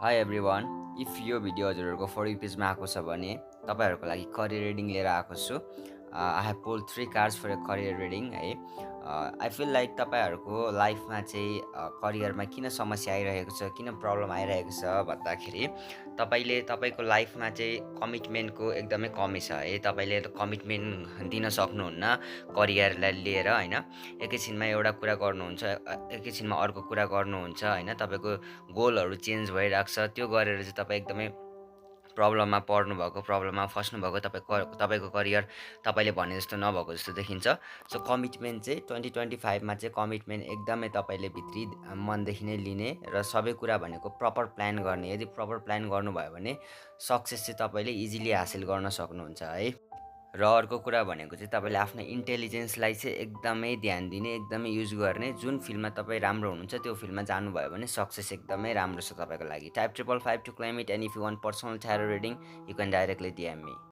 High everyone. If यो video हजुरहरूको for you पेजमा आएको छ भने तपाईँहरूको लागि करियर रिडिङ लिएर आएको छु। I have pull 3 cards for career reading है। आई फिल लाइक तपाईँहरूको लाइफमा चाहिँ करियरमा किन समस्या आइरहेको छ, किन प्रब्लम आइरहेको छ भन्दाखेरि तपाईँको लाइफमा चाहिँ कमिटमेन्टको एकदमै कमी छ है। तपाईँले कमिटमेन्ट दिन सक्नुहुन्न करियरलाई लिएर होइन। एकैछिनमा एउटा कुरा गर्नुहुन्छ, एकैछिनमा अर्को कुरा गर्नुहुन्छ होइन। तपाईँको गोलहरू चेन्ज भइरहेको छ, त्यो गरेर चाहिँ तपाईँ एकदमै प्रब्लममा फस्नुभएको, तपाईँको करियर तपाईँले भने जस्तो नभएको जस्तो देखिन्छ। सो कमिटमेन्ट चाहिँ 2025मा चाहिँ कमिटमेन्ट एकदमै तपाईँले भित्री मनदेखि नै लिने र सबै कुरा भनेको प्रपर प्लान गर्ने। यदि प्रपर प्लान गर्नुभयो भने सक्सेस चाहिँ तपाईँले इजिली हासिल गर्न सक्नुहुन्छ है। र अर्को कुरा भनेको चाहिँ तपाईँले आफ्नो इन्टेलिजेन्सलाई चाहिँ एकदमै ध्यान दिने, एकदमै युज गर्ने। जुन फिल्डमा तपाईँ राम्रो हुनुहुन्छ त्यो फिल्डमा जानुभयो भने सक्सेस एकदमै राम्रो छ तपाईँको लागि। Type 555 to claim it, and if you want personal tarot reading you can directly DM me.